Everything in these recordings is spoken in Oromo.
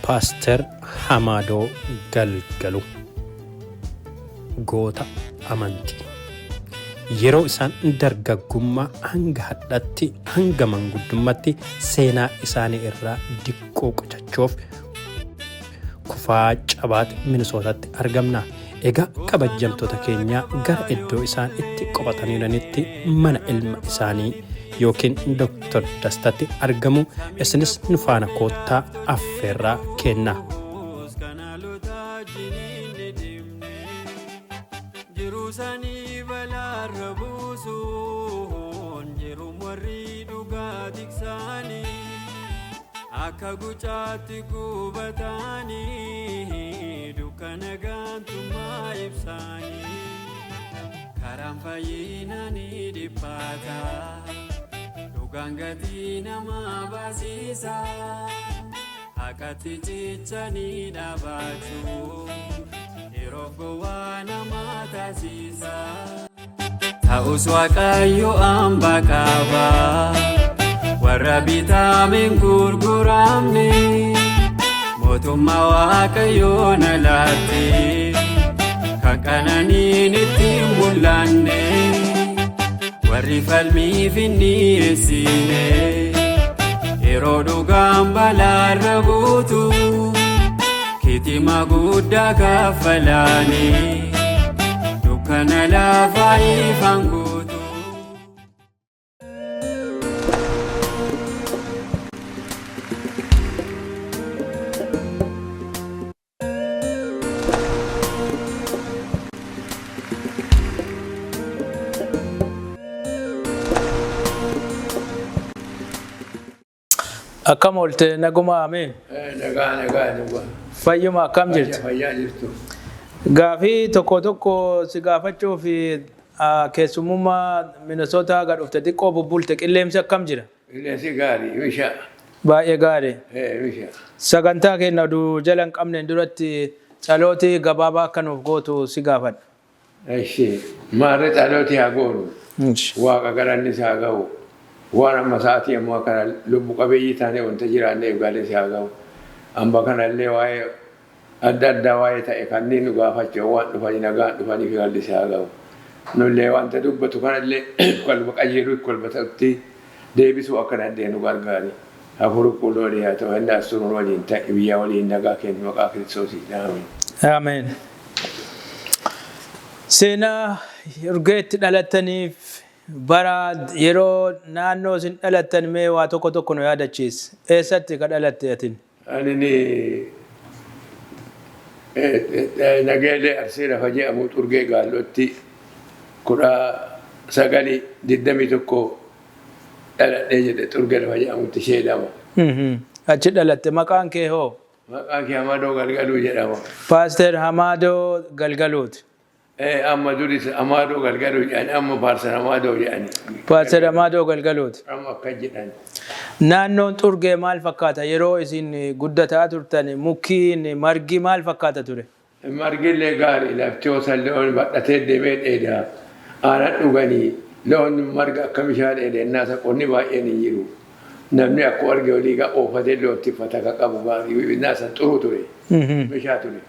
Paaster Hamaadoo Galgaluu goota amantii. Yeroo isaan dargaggummaa hanga hadhatti hanga manguddummaatti seenaa isaanii irraa diqqoo qucachuuf kufaa cabaatti Minisootatti argamna. Egaa kabajamtoota keenyaa gara iddoo isaan itti qophataniiranitti mana ilma isaanii yookiin Dr. Dastatti argamu. Isinis nu faana koottaa affeerraa kenna. Jiruu isaanii balaarra buusuun jiruun warri dhugaa tiksaanii akka gucaatti qubatanii dukkana gaantummaa ibsaanii karaan fayyinaa ni dhiphata dhugaan gatii namaa baasiisa haqatti cichanii dhaabachuu yeroo gowwaa nama taasisa. Ta'us Waaqayyo hambaa qaba warra bitameen gurguramne mootummaa Waaqayyoo na laatti kan qananiin itti mul'anne warri falmiif hin dhiyeessine yeroo dhugaan balaarra buutu kitima guddaa kaffalaanii dukkana lafaa ifaan guutu. Akkam oolte, naguma, ameen. Nagaa, nagaa, nagaa. Fayyuma, akkam jirtu? Fayyaa jirtu. Gaafii tokko tokko si gaafachuuf keessummummaa Minnesota gad dhufte, xiqqoo bubbulte. Qilleensi akkam jira? Qilleensi gaarii, bisha. Baay'ee gaarii. Bisha. Sagantaa keenya oduu jala hin qabneen duratti tsalootii gabaabaa akka nuuf gootu si gaafadha. Eshi, maarree xalootii haa goonu. Waaqa galanni haa ga'u. Waan amma sa'aatii ammaa kana lubbu qabeeyyii taanee wanta jiraanneef galanni haa ga'u. Amma kanallee waa'ee adda addaa waa'ee ta'e kanneen nu gaafachuu waan dhufanii nagaan dhufanii fi galanni haa ga'u. Nullee wanta dubbatu kanallee kolba qajeeluu kolba ta'utti deebisuu akka dandeenyu gargaari. Hafuura qulqulluu haa ta'u, inni as turuun waliin ta'e biyya waliin nagaa kennu maqaa Kiristoosiin. Amiin. Ameen. Seenaa urgeetti dhalattaniif bara yeroo naannoo isin dhalattan mee waa tokko tokko nu yaadachiis. Eessatti ka dhalatte atin? Ani ni Nageelee Arsii lafa jedhamu Xurgee Gaallotti 1921 dhaladhee jedhe, Xurgee lafa jedhamutti ishee lama. Achi dhalatte. Maqaan kee hoo? Maqaan kee Hamadoo Galgaluu jedhama. Paaster Hamaadoo Galgaluuti. Amma duris Hamaadoo Galgaluu jedhani, amma Paarsan Hamaadoo jedhani. Paaster Hamaadoo Galgaluuti. Amma akkas jedhan. Naannoon Xurgee maal fakkaata? Yeroo isin guddataa turtan mukkiin margi maal fakkaata ture? Margillee gaarii, lafti hosallee ol badhatee deemee dheedaa. Aanan dhuganii loon marga akka bishaan dheedennaa qonni baay'een hin jiru. Namni akkuma arge olii gaa oofatee loon tiffata akka qabu gaarii innaa san xuruu ture. Bishaa ture.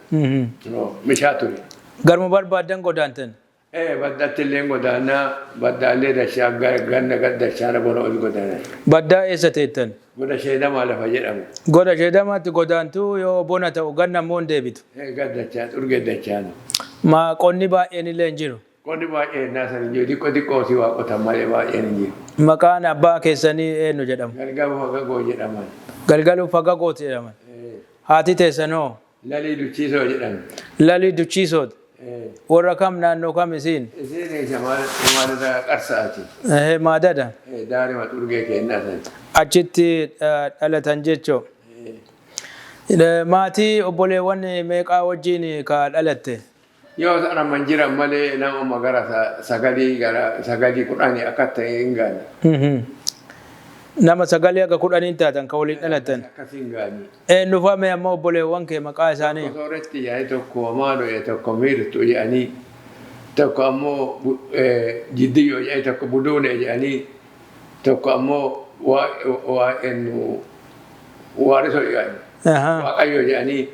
Bishaa ture. Garuma barbaaddan godaantan? Baddatti illee godaanaa, baddaallee dachaa ganna gad dachaana bona ol godaanan. Baddaa eessa teettan? Goda Sheedamaa lafa jedhamu. Goda Sheedamaatti godaantu, yoo bona ta'u, ganna immoo hin deebitu. Gad dachaa Xurgee dachaana. Ma qonni baay'een illee hin jiru. Qonni baay'een innaa san hin jiru. Xiqqoo xiqqoo si waa qotan malee baay'een hin jiru. Maqaan abbaa keessanii eenyu jedhamu? Galgaluu Fagagoo jedhaman. Galgaluu Fagagooti jedhaman. Haati teessan hoo? Lalii Duchiisoo jedhamu. Lalii Duchiisooti. Warra kam, naannoo kam isiin? Isiin isa maalirraa Qarsaati. Maadada. Daarima Xurgee kennaa san. Achitti dhalatan jechoo. Maatii obboleewwan meeqaa wajjin ka dhalatte? Yoo isaan amma hin jiran malee nama gara sagalii, gara sagalii kudhanii akka ta'e hin gaane. Nama sagalii haga kudhaniin taatan ka waliin dhalatan. Akkas hin gaane. Eenyu fa'ame amma obboleewwan kee maqaa isaanii? Tokko Sooretti jedhanii, tokko Amaadoo jedhanii, tokko Miirtuu jedhanii, tokko ammoo Jiddiyyoo jedhanii, tokko Buduunee jedhanii, tokko ammoo waa eenyu Waarisoo jedhanii. Waaqayyo jedhanii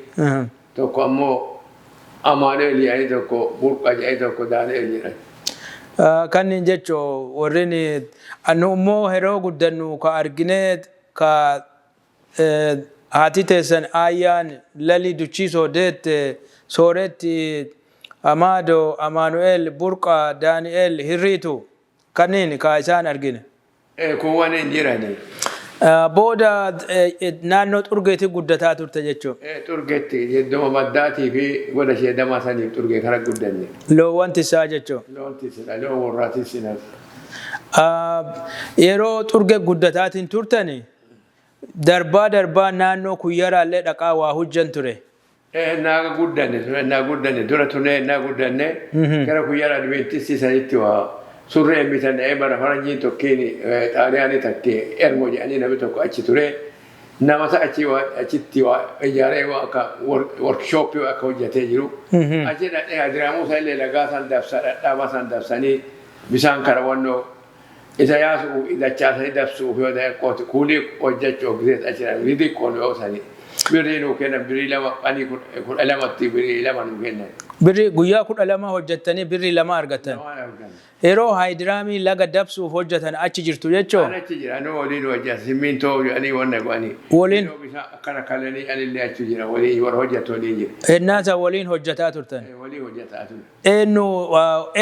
tokko ammoo Amaanu'el jedhanii tokko Burqa jedhanii tokko Daani'el jedhan. Kanneen jechuun warreen anu immoo yeroo guddannu ka arginee ka haati teessan Aayyaan Lalii Duchiisoo deette Sooretti Amaadoo Amaanu'el Burqa Daani'el Hirriitu kanneen ka isaan argine. Kun waan hin jirani. Booda naannoo Xurgeetti guddataa turte jechuudha. Xurgeetti iddoo maddaatii fi goda ishee damaa saniif Xurgee kara guddanne. Loowwan tisaa jechuudha. Loon tisina, loon warraa tisina. Yeroo Xurgee guddataatiin turtani darbaa darbaa naannoo Kuyyaraallee dhaqaa waa hojjan ture. Naa guddanne, naa guddanne dura turne, naa guddanne gara Kuyyara Adventistii sanitti waa surree bitan bara faranjiin tokkiin Xaaliyaanii takkee Ermo jedhanii namni tokko achi ture. Nama isa achi achitti waa ijaaree waa akka workshopii akka hojjetee jiru. Achi dhaqee Adiraamuu isa illee lagaa san dabsa dhadhaabaa san dabsanii bisaan karawwannoo isa yaasuuf dachaasanii dabsuuf yoo ta'e qooti kuulii hojjechuuf gisee achi dhaqee xiqqoon yoo sanii birrii nuu kennan, birrii 2 qanii 12tti birrii 2 nuu kennan. Birrii guyyaa 12 hojjettanii birrii 2 argattan. Yeroo haayidiraamii laga dabsuuf hojjetan achi jirtu jechuun. An achi jira, nu waliin hojjeta simmintoo jedhanii wanna godhanii. Waliin. Yeroo bishaan akkana kalanii anillee achi jira, waliin warra hojjetu waliin jira. Ennaasa waliin hojjetaa turtan. Waliin hojjetaa ture. Eenyu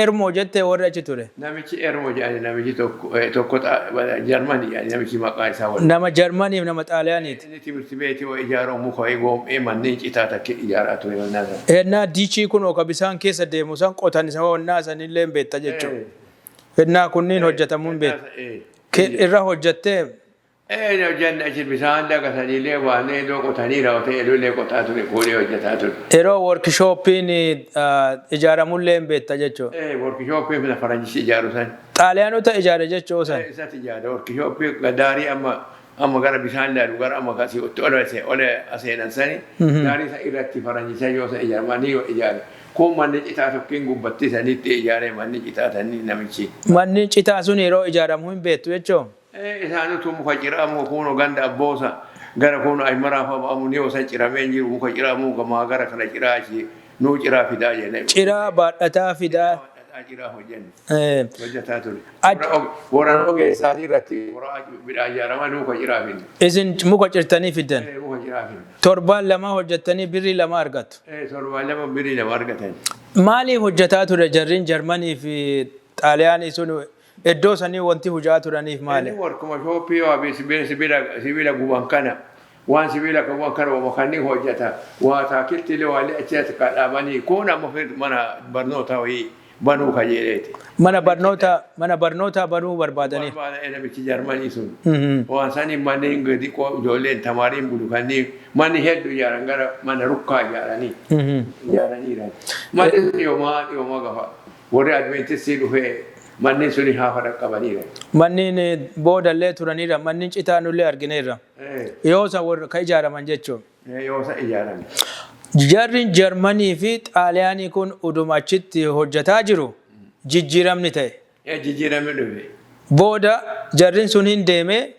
Ermoo jettee warri achi ture? Namichi Ermoo jedhani namichi tokko tokko Jarmanii jedhani namichi maqaa isaa waliin. Nama Jarmaniif nama Xaaliyaaniiti. Inni timirti beetii waa ijaaruu muka wayii goom'ee manneen citaa takke ijaaraa ture mannaa sana. Ennaa diichii kun oka bisaan keessa deemu san qotan isa honnaa sanillee hin beekta jechuudha. Ennaa kunniin hojjetamuu hin beekta. Irra hojjettee. Hojjanne achi bisaan dagataniillee waanee iddoo qotanii raawwatee ijoollee qotaa ture, kuulee hojjetaa ture. Yeroo workshoppiin ijaaramullee hin beekta jechuudha. Workshoppiin fila faranjisi ijaaru san. Xaaliyaanota ijaare jechuu san. Isatti ijaare workshopii daarii amma amma gara bishaan ilaalu gara amma kasii itti ol aseenan sani daarii isa irratti faranjisa yoo isa ijaare manni yoo ijaare kun manni citaa tokkiin gubbatti sanitti ijaare manni citaa sanii namichi. Manni citaa sun yeroo ijaaramu hin beektu jechuun. Isaanutu muka ciraa muka kuno ganda abboosa gara kuno aymaraa fa ba'amu ni osa ciramee jiru muka ciraa muka maa gara kana ciraa achi nuu ciraa fidaa jennee. Ciraa baadhataa fidaa. Ciraa hojjenne. Hojjetaa ture. Warra ogeessaatii irratti warra midhaan ijaaramaa muka ciraa finne. Isin muka cirtanii fiddan. Muka ciraa finne. Torbaan 2 hojjettanii birrii 2 argattu. Torbaan 2 birrii 2 argatan. Maaliif hojjetaa ture jarriin Jarmanii fi Xaaliyaanii sun iddoo sanii wanti hojjaa turaniif maali? Inni warkuma shooppii waa sibiila guban kana waan sibiila guban kana waa kanneen hojjeta waa taakiltiilee waa achi as dhaabanii kun amma mana barnootaa wayii banuu kajeeleeti. Mana barnootaa banuu barbaadanii. Barbaada namichi Jarmanii sun. Waan sanii manneen gadi ijoolleen tamaariin bulu kanneen manni hedduu ijaaran gara mana rukkaa ijaaranii. Ijaaraniira. Manni dhiyoomaa dhiyoomaa gafa warri Adventistii dhufee manneen suni haafa dhaqqabaniira. Manneen boodallee turaniira, manneen citaa nullee argineerra. Yoo isa warra ka ijaaraman jechuun. Yoo isa ijaarame. Jarri Jarmanii fi Xaaliyaanii kun uduma achitti hojjetaa jiru jijjiiramni ta'e. Jijjiiramni dhufe. Booda jarri sun hin deemee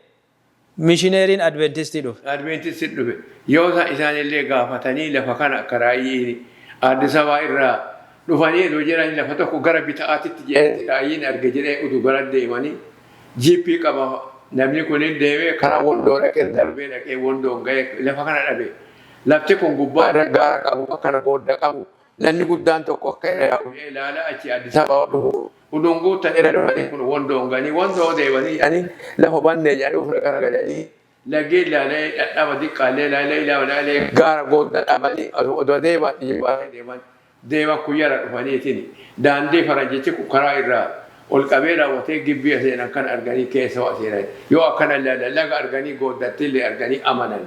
mishineeriin Adventistii dhufe. Adventistii dhufe. Yoo isaanillee gaafatanii lafa kana akka raayyii Addis Ababaa irraa dhufanii oduu jiran lafa tokko gara bita'aatitti jedhee raayyiin arge jedhee utuu gara deemanii jiippii qaba namni kun hin deemee karaa Wondoo dhaqee darbee dhaqee Wondoon ga'ee lafa kana dhabe. Lafti kun gubbaa irra gaara qabu, akkana goodda qabu. Namni guddaan tokko akka irra yaa'u ilaala achi Addis Ababaa dhufu. Uduun guutan irra dhufanii kun Wondoon ganii Wondoo deemanii jedhanii lafa bannee jedhanii ofirra garagalanii laggeen ilaalee dhadhaaba diqqaallee ilaalee ilaalee gaara goodda dhaabanii odoo deeman dhiibbaa deeman deeman Kuyyara dhufaniitiin daandii faranjichi karaa irraa ol qabee raawwatee gibbii seenan kan arganii keessa waa seenan yoo akkana ilaalan laga arganii gooddatti illee arganii amanan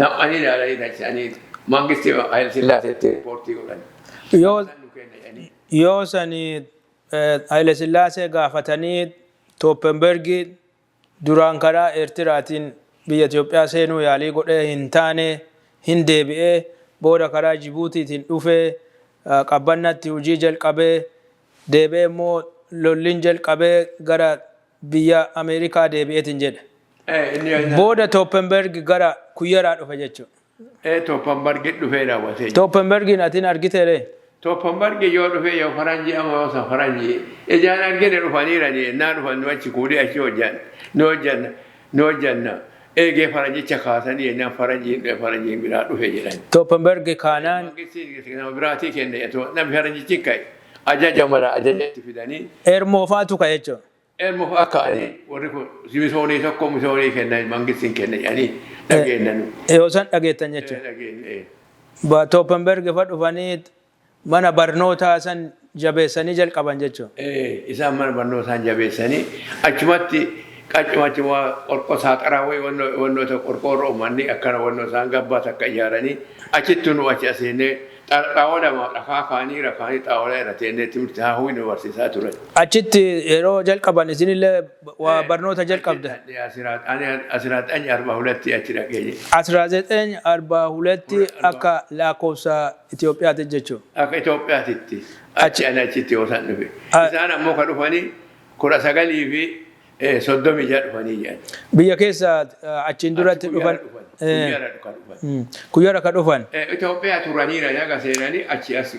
nam'anii ilaalanii tacha'anii mangistii Haayil Sillaaseetti riippoortii godhan. Yoo sani Haile Sillaasee gaafatanii Tooppenbergi duraan karaa Eertiraatiin biyya Itoophiyaa seenuu yaalii godhee hin taane, hin deebi'ee booda karaa Jibuutiitiin dhufee Qabbannatti hojii jalqabee deebi'ee immoo lolliin jalqabee gara biyya Ameerikaa deebi'eetiin jedhe. Booda Tooppenberg gara Kuyyaraa dhufe jechuudha. Toppenbergi dhufee daawwatee. Toppenbergiin atiin argiteere? Toppenbergi yoo dhufee yoo faranjii amma yoo san faranjii ijaan argine dhufaniirani ennaa dhufan nu achi kuudhee achi hojjan nu hojjanna nu hojjanna eegee faranjicha kaasanii ennaan faranjiin dhufe faranjiin biraa dhufe jedhan. Toppenbergi kaanaan Mangistiin nama biraatii kenne namni faranjichi ka'e ajaja mara ajaja itti fidanii Eermoo faatu ka'e jechuudha. Elmo akka ani warri kun misoonii tokko misoonii kennan mangistiin kenna jedhanii dhageenna nu. Yoo san dhageettan jechuudha. Dhageenye. Toppenbergi fa dhufanii mana barnootaa san jabeessanii jalqaban jechuudha. Isaan mana barnootaa jabeessanii achumatti qacumatti waa qorqosaa xaraa wayii wannoo tokko qorqoorroo manni akkana wannoo isaan gabbaa takka ijaaranii achitti nu achi aseennee xaawwa lama dhakaa kaanii rakaanii xaawwala irra teennee timirti haa huyi nu barsiisaa turan. Achitti yeroo jalqaban isinillee waa barnoota jalqabda. Asiraaxanyi arbaa hulatti achi dhaqee. Asiraaxanyi arbaa hulatti akka lakkoofsa Itoophiyaatti jechuudha. Akka Itoophiyaatitti achi ani achitti yoo isaan dhufe. Isaan ammoo kan dhufanii 1936 dhufanii jedhan. Biyya keessa achiin duratti dhufan. Kuyyara dhufan. Kuyyara ka dhufan. Itoophiyaa turaniira nyaga seenanii achi as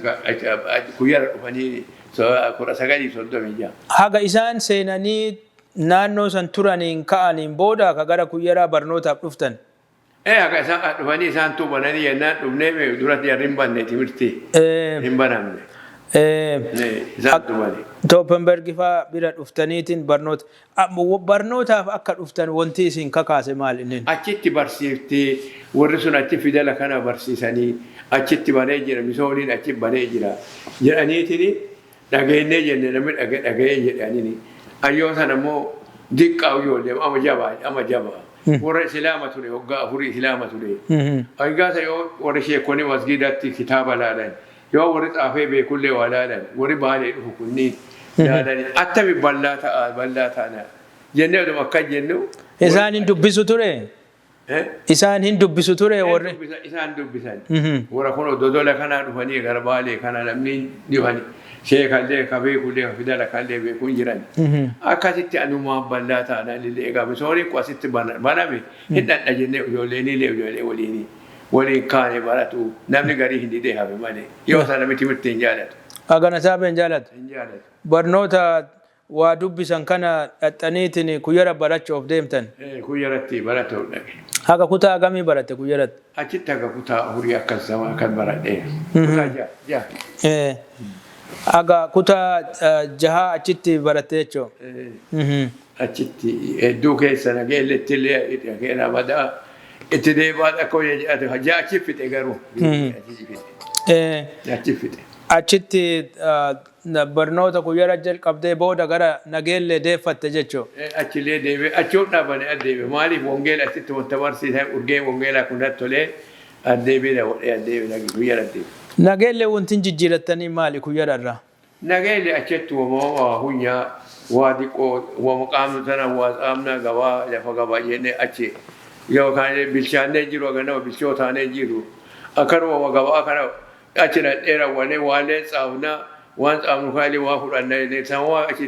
kuyyara dhufanii 1936. Haga isaan seenanii naannoo san turaniin ka'aniin booda ka gara Kuyyaraa barnootaaf dhuftan. Haga isaan dhufanii isaan tuubananii jennaan dhufnee duratti jarri hin banne timirtii. Hin banamne. Isaan tuubanii. Toppenbergi faa bira dhuftaniitiin barnoota. Barnootaaf akka dhuftan wanti isin kakaase maal inni? Achitti barsiifti warri sun achi fidala kana barsiisanii achitti banee jira misooniin achi banee jira jedhaniitiin dhageenyee jenne namni dhaga'ee jedhaniini. Ayyoo sana immoo diqqaa ijoollee amma jabaa amma jabaa. Warra Islaama ture waggaa afurii Islaama ture. Hoggaa yoo warri sheekonni masgiidatti kitaaba laalan yoo warri xaafee beekullee waa laalan warri baalee dhufu kunniin laalan attami bal'aa ta'a bal'aa ta'ana jennee oduma akka jennu. Isaan hin dubbisu ture? Isaan hin dubbisu ture warri? Isaan dubbisan. Warra kun dodola kanaa dhufanii gara baalee kana namni dhufanii sheekallee ka beekullee ka fidala kallee beekuu hin jiran. Akkasitti anumaa bal'aa ta'an illee egaa misoomni kun asitti baname hin dhadha jennee ijoolleen illee ijoollee waliin waliin kaane baratu namni garii hin didee hafe malee yoo sana namni timirtii hin jaalatu. Hagana saabee hin jaalatu. Hin jaalatu. Barnoota waa dubbisan kana dhaxxaniitiin Kuyyara barachuuf deemtan. Kuyyaratti baratuuf dhaqe. Haga kutaa hagamii baratte Kuyyaratti? Achitti haga kutaa afurii akkas sama akkas baradhee. Kutaa jaha. Haga kutaa jahaa achitti baratte jechuudha. Achitti hedduu keessa nageelletti illee dhaqee badaa itti deebi'aa akka hojii jedhate jaha achi fixe garuu. Achi fixe. Achitti barnoota Kuyyara jalqabdee booda gara Nageellee deeffatte jechuudha. Achillee deebi'ee achuun dhaabane addeebi'e maaliif wangeela achitti wanta barsiisan urgee wangeelaa kun natti tolee addeebi'e godhee addeebi'e Kuyyara addeebi'e. Nageellee wanti hin jijjiirattanii maali Kuyyara irraa? Nageellee achitti wama hunyaa waa diqqoo wama qaamnu tana waa qaamna gabaa lafa gabaa jennee achi yookaan bilchaannee jiru ganama bilchoo taanee jiru akkanuma gabaa kana achi dhadhee raawwannee waallee tsaafnaa waan tsaafnu kaalee waa fudhannaa sama achi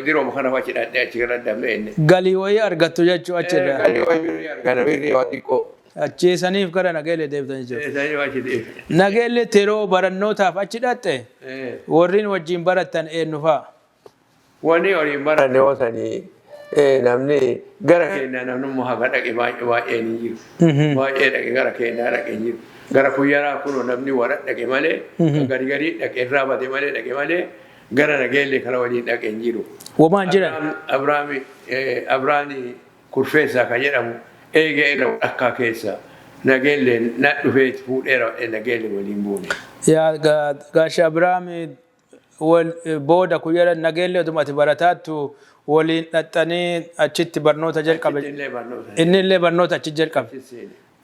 dirooma kana achi dhadhee achi gara damee inni. Galii wayii argattu jechuu achirraa. Galii wayii argana birrii waa xiqqoo. Achi saniif gara Nageellee deemtan jechuudha. Saniif achi deemte. Nageelleetti yeroo barannootaaf achi dhatte warreen wajjin barattan eenyu fa'a? Wanni waliin baranne yoo sanii namni gara keenyaa namnummaa haga dhaqe baay'ee baay'een hin jiru. Baay'ee dhaqe gara keenyaa dhaqe hin jiru. Gara Kuyyaraa kunoo namni warra dhaqe malee gari garii dhaqe irraa bade malee dhaqe malee gara Nageellee kana waliin dhaqe hin jiru. Womaan jiran? Abrahaami Kurfeessaa kan jedhamu eegee irra dhakkaa keessa Nageellee na dhufee fuudheera Nageellee waliin buune. Yaa gaasha Abrahaami booda Kuyyara Nageellee otuma ati barataattu waliin dhaxxanii achitti barnoota jalqabe. Inni illee barnoota achi jalqabe.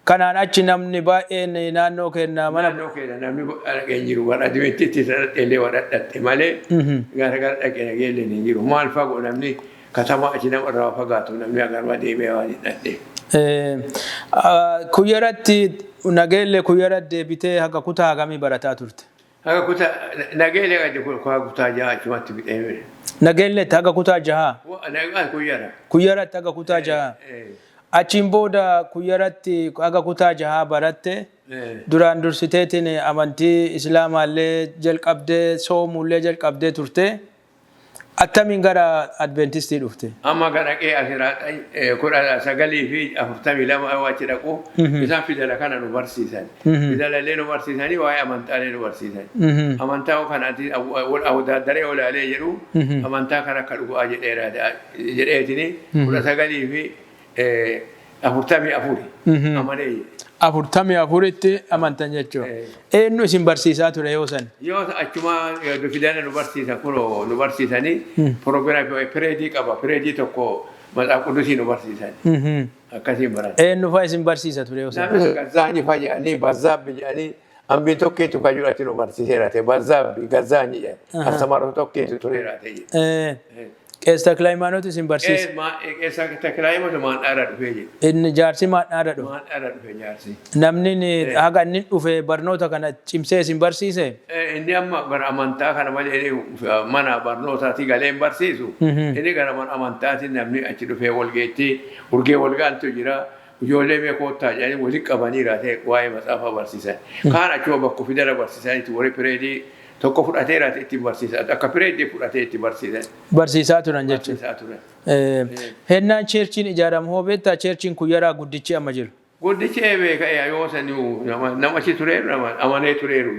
Kanaan achi namni baay'een naannoo keenya mana. Naannoo keenya namni dhaqee hin jiru. Warra Adiventisti sana illee warra dhaqxe malee gara gara dhaqee Nageelleen hin jiru. Maal fagoo namni katamaa achi nama irraa fagaatu namni agarma deemee waan hin dhaqxe. Kuyyaratti Nageellee Kuyyara deebitee haga kutaa hagamii barataa turte? Haga kutaa Nageellee gadi kutaa jaha achumatti fixee. Nageelleetti haga kutaa jahaa? Kuyyara. Kuyyaratti haga kutaa jahaa. Achiin booda Kuyyaratti haga kutaa jahaa baratte. Duraan dursiteetiin amantii Islaamaallee jalqabdee, soomullee jalqabdee turte. Attamiin gara Adventistii dhufte? Amma ga dhaqee asiraa 1942 yoo achi dhaqu, isaan fidala kana nu barsiisan. Fidala illee nu barsiisanii, waa'ee amantaalee nu barsiisan. Amantaa kana ati awdaaddaree olaalee jedhu, amantaa kana akka dhugaa jedheera jedheetini 1944 amanee. 44tti amantan jechuudha. Eenyu isin barsiisaa ture yoo san? Yoo achuma fidala nu barsiisan, kunoo nu barsiisanii, proogiraamii pireedii qaba, pireedii tokko Matsaaf Qudusii nu barsiisan. Akkasiin baran. Eenyu fa'a isin barsiisa ture yoo san? Namni Gazzaanyi fa'a jedhanii, Bazzaabbi jedhanii, hambiin tokkeetu kan jiru achi nu barsiiseera ta'e, Bazzaabbi Gazzaanyi jedhan. Astamaarota tokkeetu tureera ta'e. Qees Taklaayimaanot isin barsiisa. Qees Taklaayimaanot maandhaarra dhufee jedhe. Inni jaarsi maandhaarra dhufe. Maandhaarra dhufe jaarsi. Namni haga inni dhufe barnoota kana cimsee isin barsiise? Inni amma gara amantaa kana malee mana barnootaatii galee hin barsiisu. Inni gara mana amantaatiin namni achi dhufee walgeettii urgee walgaantu jira. Ijoollee mee koottaa jedhanii walitti qabanii raatee waa'ee matsaafaa barsiisan. Kaan achuma bakka fidala barsiisanitti warri pireedii tokko fudhatee raatee ittiin barsiisan. Akka pireedii fudhatee itti barsiisan. Barsiisaa turan jechuudha. Barsiisaa turan. Hennaan cheerchiin ijaaramu hoo beektaa, cheerchiin Kuyyaraa guddichi amma jiru? Guddichi beeka, yoo sani nama achi tureeru, nama amanee tureeru,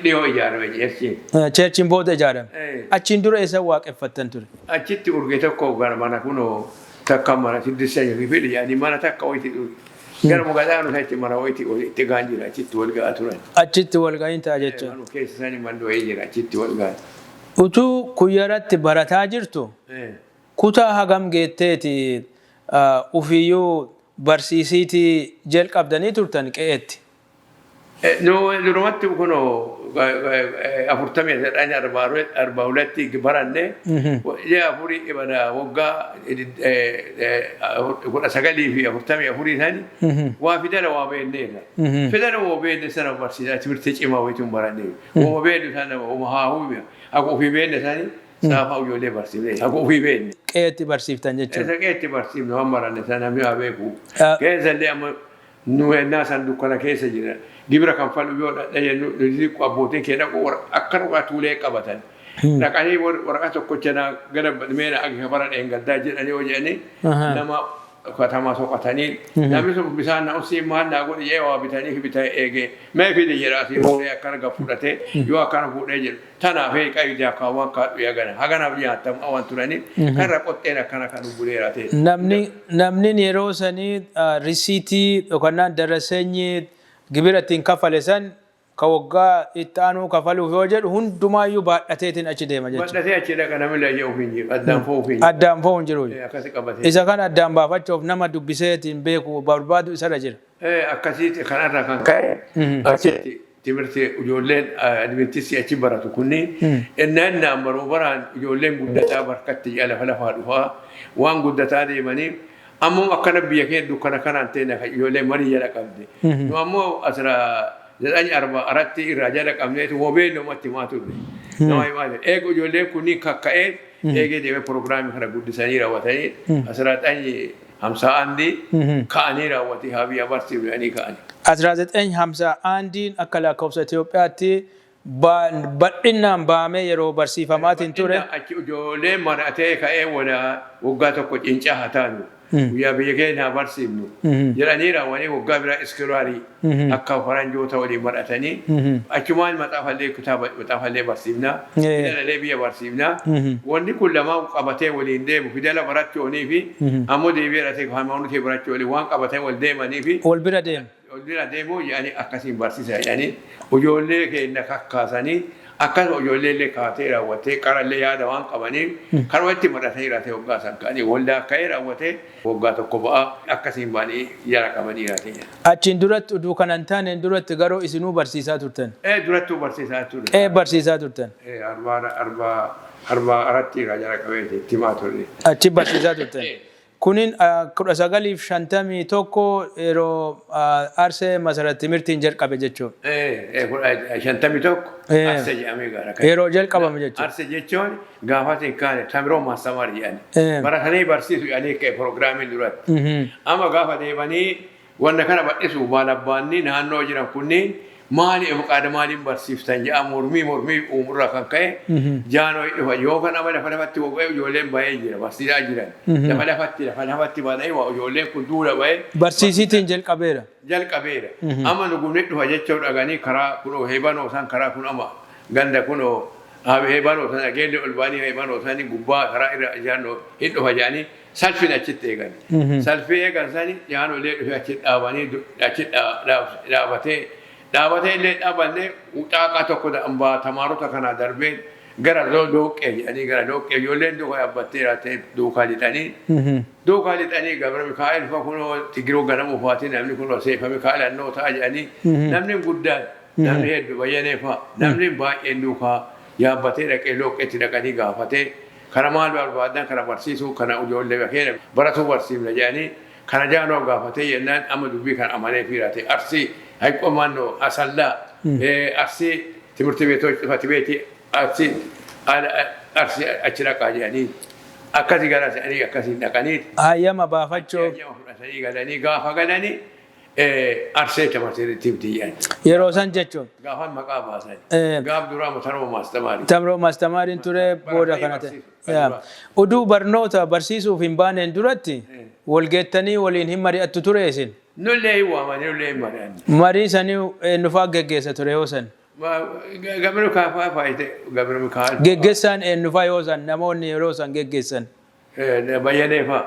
dhiyoo ijaarame cheerchiin. Cheerchiin booda ijaarame. Achiin dura eessa waaqeffattan ture? Achitti urge tokko gara mana kunoo takka mana siddisa fidhi jedhanii, mana takka wayitti gara muka achi mana wayitti itti gaan jira, achitti wal ga'aa turan. Achitti wal ga'iin ta'a jechuudha. Manuu keessa sani manni wayii jira, achitti wal ga'an. Utuu Kuyyaratti barataa jirtu, kutaa hagam geetteeti ufiyyuu barsiisiitii jalqabdanii turtan qe'eetti? Nu durumatti kunoo 43 42tti baranne, ji'a afurii ibada waggaa 1944 sani waa fidala waa beekneerra. Fidala waa beekne sana barsiisaa timirtii cimaa wayitu baranne. Waa beeknu sana haa hubi akka ofii beekne sani saafaa ijoollee barsiifne akka ofii beekne. Qe'eetti barsiiftan jechuudha. Isa qe'eetti barsiifne, waan baranne sana namni haa beeku. Keessa illee amma nu ennaa san dukkana keessa jira. Gibira kan falu yoo dhadha jennu, nuti abbootiin kee dhaqu akka dhugaa tuulee qabatan. Dhaqanii waraqaa tokkocha naa gara meena akka bara dheengaddaa jedhanii yoo jedhanii, nama katamaa soqatanii, namni sun bisaan na usii maal naa godhi jee waa bitanii fi bitee eegee mee fidi jedha, asii fuudhee akkana gad fudhatee yoo akkana fuudhee jedhu, tanaaf qayyidaa akka waan kaadhu yagana haganaaf nyaattamu waan turanii karra qoxxeen akkana kan buleera ta'e. Namni yeroo sanii risiitii yookaan daraseenyi gibira ittiin kafale san ka waggaa itti aanuu kafaluuf yoo jedhu, hundumaayyuu baadhateetiin achi deema jechuudha. Baadhatee achi dhaqa, namni lajee ofiin jiru, addaan fa'uu ofiin jiru. Addaan fa'uu hin jiru. Akkasi qabatee. Isa kana addaan baafachuuf nama dubbiseetiin beeku barbaadu isarra jira. Akkasitti kanarraa kan ka'e achitti timirti ijoolleen Adventistii achi baratu kunniin innaan baruu baraan ijoolleen guddataa barkatti lafa lafaa dhufaa waan guddataa deemanii, ammoo akkana biyya keenya dukkana kanaan ta'e ijoolleen marii jala qabde. Nu ammoo asira jedhanii arba aratti irraa jala qabneetu wobee namatti himaa turre. Nama himaa turre. Eega ijoolleen kunniin kakka'ee eegee deemee proogiraamii kana guddisanii raawwatanii asirraa xanyi 51 ka'anii raawwatee haa biyya barsiifnanii ka'anii. 1951 akka lakkoofsa Itoophiyaatti bal'inaan baamee yeroo barsiifamaatiin ture. Achi ijoolleen maratee ka'ee wala waggaa tokko cincaa haa taanu, guyyaa biyya keenya haa barsiifnu jedhanii raawwanii, waggaa biraa iskilaarii akka faranjoota waliin maratanii, achumaan maxaafallee, kitaaba maxaafallee barsiifna, fidalallee biyya barsiifna. Wanni kun lamaan qabatee waliin deemu, fidala barachuunii fi ammoo deebi'ee dhalatee hayimaanotii barachuu waliin waan qabatee wal deemanii fi Wal bira deema. Wal bira deemuu jedhanii akkasiin barsiisa jedhanii ijoollee keenya kakkaasanii, akkasuma ijoollee illee kaatee raawwattee qarallee yaada waan qabaniif kan walitti maratanii raatee waggaa san ka'anii waldaa ka'ee raawwatee waggaa tokko ba'aa akkasiin ba'anii jara qabanii raatee jira. Achiin duratti, uduu kana hin taaneen duratti garuu isinuu barsiisaa turtan. Durattuu barsiisaa ture. Qe'ee barsiisaa turtan. Arbaa arbaa arbaa aratti irraa jara qabee itti himaa ture. Achi barsiisaa turtan. Kunin 1951 yeroo Arsee Masarat Timirtiin jalqabe jechuudha. 51 Arsee jedhamee gaara kan. Yeroo jalqabame jechuudha. Arsee jechuun gaafa hin kaane tamiroo maastamar jedhani. Baratanii barsiisu jedhanii ka'e piroogiraamiin duratti. Amma gaafa deemanii wanna kana bal'isu baalabbaanni naannoo jiran kunniin maali qaada maaliin barsiiftan jedha mormii uumurraa kan ka'e jaanoo dhufa yookaan amma lafa lafatti bobba'ee ijoolleen ba'ee jira barsiisaa jiran lafa lafatti lafa lafatti ba'anii waa ijoolleen kun duula ba'ee. Barsiisiitiin jalqabeera. Jalqabeera. Amma nugumni dhufa jechuun dhaganii karaa kunoo heebanoo isaan karaa kun amma ganda kunoo heebanoo isaan dhageelli ol ba'anii heebanoo isaanii gubbaa karaa irra jaanoo hin dhufa jedhanii salfiin achitti eegan. Salfii eegan sani jaanoo illee dhufe achitti dhaabanii achitti dhaabatee dhaabatee illee dhaabanne xaaqaa tokko hambaa tamaarota kanaa darbee gara dooqqee jedhanii gara dooqqee ijoolleen duukaa yaabbattee jiraatee duukaa lixanii duukaa lixanii Gabra Mikaa'el fa kunoo Tigiroo ganama ufaatii namni kunoo Seefa Mikaa'el annoo ta'a jedhanii namni guddaan namni hedduu bayyanee fa namni baay'een duukaa yaabbatee dhaqee dooqqeetti dhaqanii gaafatee kana maal barbaadan kana barsiisuu kana ijoollee keenya baratuu barsiifna jedhanii kana jaanoo gaafatee jennaan amma dubbii kana amanee fiirate Arsii hayqoo maannoo Asallaa Arsii timirti beetoo cufati beeti Arsii Arsii achi dhaqaa jedhanii akkasii gara jedhanii akkasii dhaqanii. Hayyama baafachuuf. Hayyama fudhatanii galanii gaafa galanii Arsee tamartii jedhan. Yeroo san jechuun. Gaafa maqaa baasan. Gaaf duraa taroo maastamaari. Tamroo maastamaariin ture booda kana ta'e. Oduu barnoota barsiisuuf hin baaneen duratti walgeettanii waliin hin mari'attu ture isin. Nullee hin waamanii nullee hin mari'anne. Marii sanii eenyufaa geggeessa ture yoo san? Gabra Mikaa'el faayite Gabra Mikaa'el. Geggeessaan eenyufaa yoo san namoonni yeroo san geggeessan? Bayyanee fa'a.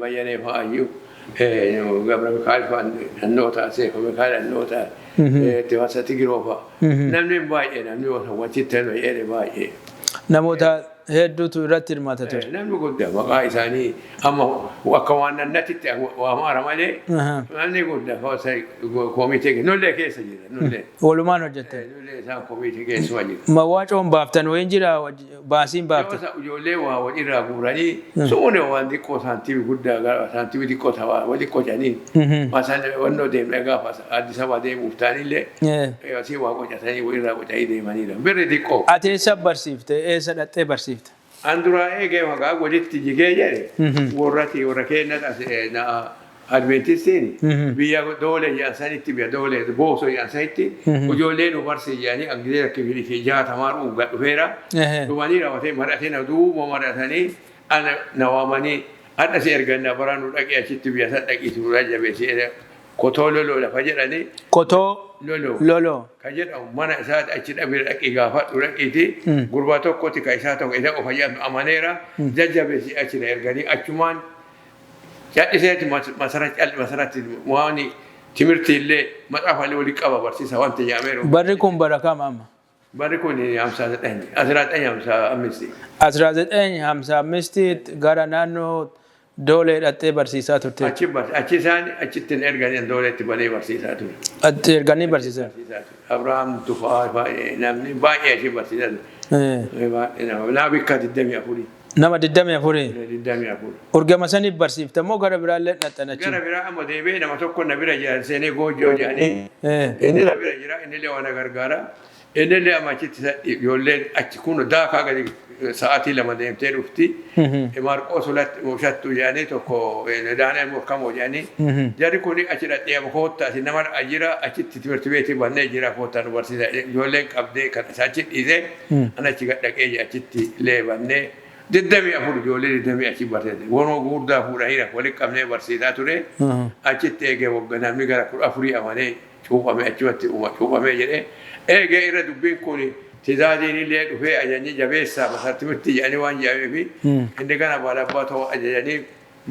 Bayyanee fa'a iyyuu. Gabra Mikaa'el fa'a nannoo ta'a Seefa Mikaa'el nannoo ta'a. Tiwasa Tigiroo fa'a. Namni baay'ee namni wachitti jedhe baay'ee. Namoota hedduutu irratti hirmaata ture. Namni guddaa maqaa isaanii amma akka waan nannatitti waamaara malee namni guddaa koomitee nullee keessa jira nullee. Walumaan hojjette. Nullee isaan koomitee keessuma jira. Mawaacoon baaftan wayin jira baasiin baaftan. Ijoollee waa walirraa guuranii suune waan xiqqoo saantiimii guddaa saantiimii xiqqoo ta'aa wal xiqqoo jedhanii masaan wannoo deemne gaafa Addis Ababa deemuuf ta'anillee asii waa qocatanii walirraa qocanii deemaniidha. Birri xiqqoo. Ati eessa barsiifte? Eessa dhattee barsiifte? An duraa eegee maqaa walitti jigee jedhe warrati warra keenya Adventistiin biyya doolee jedhan sanitti biyya doolee boosoo jedhan sanitti ijoollee nu barsiis jedhanii Angiliza kifilii 60 dhugaa dhufeera. Dhumanii raawwatee mari'atee na duuba mari'atanii ana na waamanii hadha si erganna bara nu dhaqee achitti biyya san dhaqiitu nu jabeessee kotoo loloo lafa jedhanii. Kotoo loloo. Loloo. Ka jedhamu mana isaati achi dhabee dhaqii gaafadhu dhaqiiti gurbaa tokkotti ka isaa tokko isa qofa jedhamu amaneera jajjabeessi achi na erganii achumaan calliseeti masaratti waan timirtii illee maxaafa illee walii qaba barsiisa wanta jedhameeru. Barri kun bara kam amma? Barri kun 59 1955. 1955 gara naannoo Doolee dhattee barsiisaa turte. Achi isaan achitti hin erganii Dooleetti banee barsiisaa ture. Achi erganii barsiisan. Abrahaam Tufaa namni baay'ee achi barsiisaa ture. Naa bikka 24. Nama 24. 24. Urgama saniif barsiifte moo gara biraallee dhaqxan achi? Gara biraa amma deebi'ee nama tokko na bira jira seenee goojjoo jedhanii. Inni na bira jira inni illee waan na gargaara. Inni illee amma achitti ijoolleen achi kun daakaa gadi sa'aatii 2 deemtee dhufti. Maarqoos Ushattuu jedhanii tokko Daaneel Morkamoo jedhanii. Jarri kun achi dhaqxee amma koottaa asi nama jira achitti timirti beetii bannee jira koottaa nu barsiisa. Ijoolleen qabdee kan isaa achi dhiisee an achi gad dhaqee achitti illee bannee 24 ijoollee digdamii achi barsiise. Wanoo gurguddaa fuudhanii walitti qabnee barsiisaa ture. Achitti eegee waggaa namni gara 14 amanee cuuphamee achumatti cuuphamee jedhee eegee irra dubbiin kun tizaaziin illee dhufee ajajni jabeessaa masartimirti jedhanii waan jedhameefi inni kana baalabbaa ta'uu ajajanii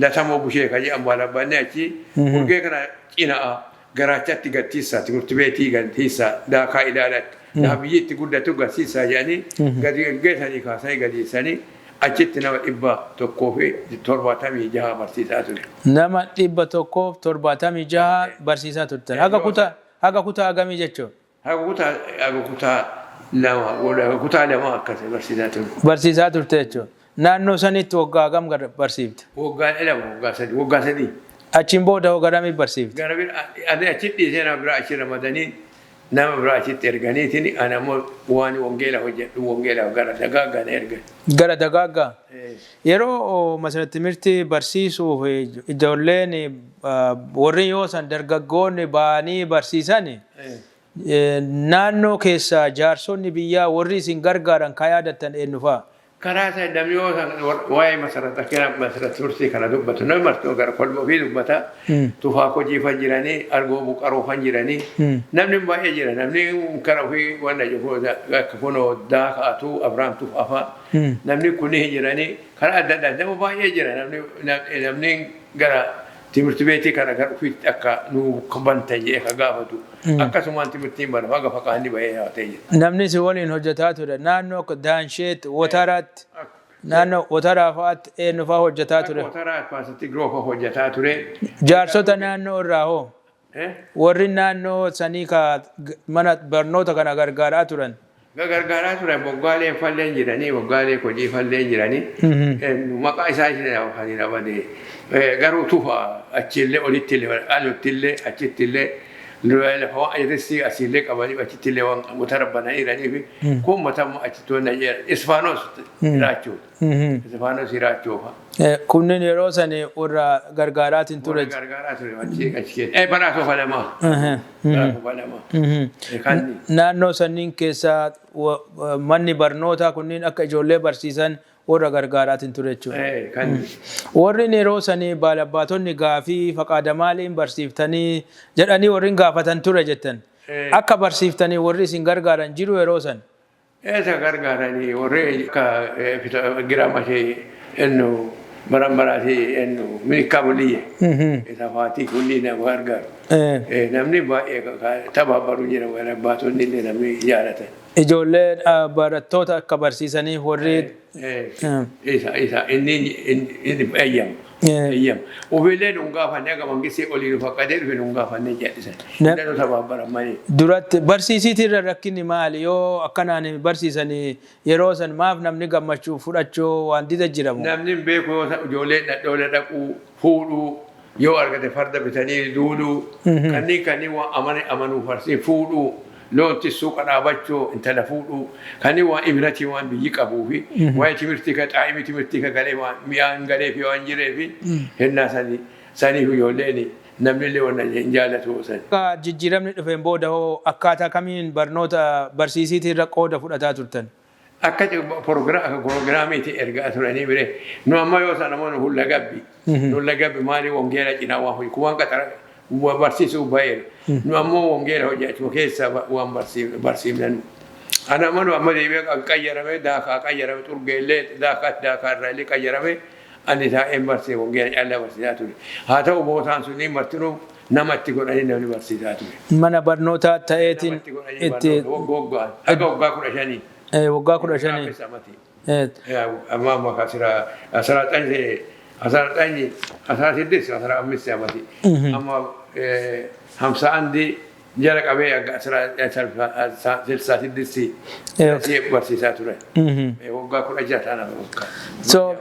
latamoo bushee kan jedhan baalabbaanni achi urgee kana cinaa garaachatti gattiisaa timirti beetii gattiisaa daakaa ilaalatti lafa biyyi itti guddatu gattiisaa jedhanii gadi geessanii kaasanii gadiisanii achitti nama 176 barsiisaa ture. Nama 176 barsiisaa turtan. Haga kutaa hagamii jechuudha? Haga kutaa 2 haga kutaa 2 akkas barsiisaa ture. Barsiisaa turte jechuudha. Naannoo sanitti waggaa hagam barsiifte? Waggaa 2, waggaa 3, waggaa 3. Achiin booda hoo garamii barsiifte? Gara bira ani achi dhiisee nama biraa achi ramadanii, nama biraa achitti erganiitiin, ani ammoo waan wangeela hojjedhu wangeela gara Dagaaggaa na ergan. Gara Dagaaggaa? Yeroo masara timirtii barsiisuuf ijoolleen warri yoo san dargaggoonni ba'anii barsiisan, naannoo keessaa jaarsonni biyyaa warri isin gargaaran kan yaadattan eenyu fa'a? Karaa isaa namni yoo waa'ee masarata kana, masarata timirtii kana dubbatu, namni martuu gara kolba ofii dubbata. Tufaa Kojiifan jiranii, Argoo Buqaroofan jiranii, namni baay'ee jira. Namni kara ofii wanna jiru akka kunoo Daakaatu Abrahaam Tufaa, namni kuni jiranii, karaa adda addaa nama baay'ee jira. Namni gara timirti beetii kana gara ofiitti akka nu bantan jedhee ka gaafatu, akkasumaan timirtiin bana haga faqaanni bahee haatee jira. Namni si waliin hojjetaa ture naannoo akka Daansheet, Wotaraatti, naannoo Wotaraa fa'aatti eenyu fa'aa hojjetaa ture? Wotaraa Paasatti Giroofa hojjetaa ture. Jaarsota naannoo irraa hoo? Warri naannoo sanii ka mana barnoota kana gargaaraa turan. Gargaaraa turan Boggaalee falleen jiranii, Boggaalee Kojii falleen jiranii. Maqaa isaa kan hin abade, garuu Tufa achiillee olittillee aluttillee achittillee lafa waan ajiristii asiillee qabanii achittillee waan wotara bananii fi kun matamma achitti wanna jedhan Isfaanos Hiraachuu. Isfaanos Hiraachuu fa'a. Kunneen yeroo sani warra gargaaraatiin ture. Gargaaraa ture achi achi keessa. Badhaasoo Falamaa. Badhaasoo Falamaa. Kanni. Naannoo sanniin keessaa manni barnootaa kunniin akka ijoollee barsiisan warra gargaaraatiin ture jechuudha. Kanni. Warri yeroo sanii baalabbaatonni gaafii faqaada maaliin barsiiftanii jedhanii warri gaafatan ture jettan. Akka barsiiftanii warri isin gargaaran jiru yeroo san? Eessa gargaaranii, warri akka giraamashee ennu baranbaraasii ennu Minikkaa Bulliyye. Isa faatii kunniin nama gargaaru. Namni baay'ee tabaabaru jira, baatonni illee namni jaalatan. Ijoollee barattoota akka barsiisaniif warri. Isa inni inni eeyyama. Eeyyama. Ofiillee nun gaafanne, akka mangistii olii nu faqqadee dhufe nun gaafanne jedhisan. Inni nu tabaabaran malee. Duratti barsiisiitirra rakkinni maali? Yoo akkanaan barsiisanii yeroo san maaf namni gammachuu fudhachuu waan dida jiramu? Namni hin beeku, yoo ijoolleen dhadhoola dhaquu, fuudhuu, yoo argate farda bitanii duuduu, kanneen waan amane amanuu farsii fuudhuu, loon tissuu, qadhaabachuu, intala fuudhuu, kanneen waan ibiratii waan biyyi qabuu fi waa'ee timirtii ka xaa'imii timirtii ka galee waan mi'aan galee fi waan jiree fi hennaa sanii saniif ijoolleen namni illee waan hin jaallatu sani. Akka jijjiiramni dhufeen booda hoo akkaataa kamiin barnoota barsiisiitirra qooda fudhataa turtan? Akka proogiraamiitiin ergaa turanii bire, nu amma yoo sana immoo nu hulla gabbi. Nu hulla gabbi maali, wangeela cinaa waan hojii waan qaxara barsiisuu baheera. Nu ammoo wangeela hojjechuu keessa waan barsiifna nu. Ana amma nu amma deebi'ee qayyarame, daakaa qayyarame, xurgeellee daakaa daakaa irraa illee qayyarame, ani taa'een barsiise, wangeela callaa barsiisaa ture. Haa ta'u, bootaan sunni martinuu namatti godhanii namni barsiisaa ture. Mana barnootaa ta'eetiin Namatti godhanii itti barnoota waggaa haga waggaa 15. Waggaa 15. Amma amma 19 16 15 amati. Amma 51 jala qabee akka 66 barsiisaa ture. Waggaa 16 taana waggaa. So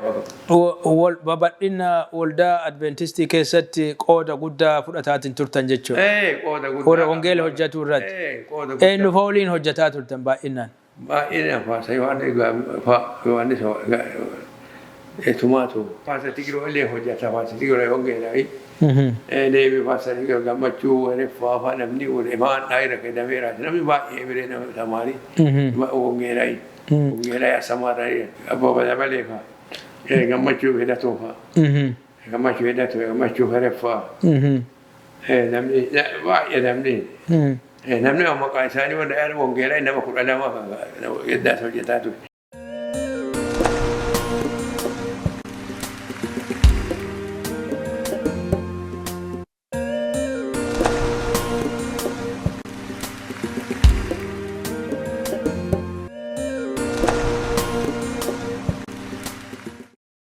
babal'ina waldaa Adventistii keessatti qooda guddaa fudhataatiin turtan jechuudha. Qooda guddaa. Warra wangeela hojjetu irratti. Qooda guddaa. Eenyu fa'aa waliin hojjetaa turtan baay'inaan? Baay'inaan Faasa Yohaannis Tumaatu. Faasa Tigiroo illee hojjeta, Faasa Tigiroo wangeelaa. Deebii Faasa Tigiroo Gammachuu Wareffaa fa'a, namni maan dhaayira kennameera. Namni baay'ee biree nama tamaarii wangeelaa. Wangeelaa asamaarraa Abbaa Dabalee fa'a. Gammachuu Hidhatoo fa'a. Gammachuu Hidhatoo, Gammachuu Hereffaa. Namni baay'ee namni. Namni maqaa isaanii wanda wangeelaa nama 12 eddaas hojjetaa ture.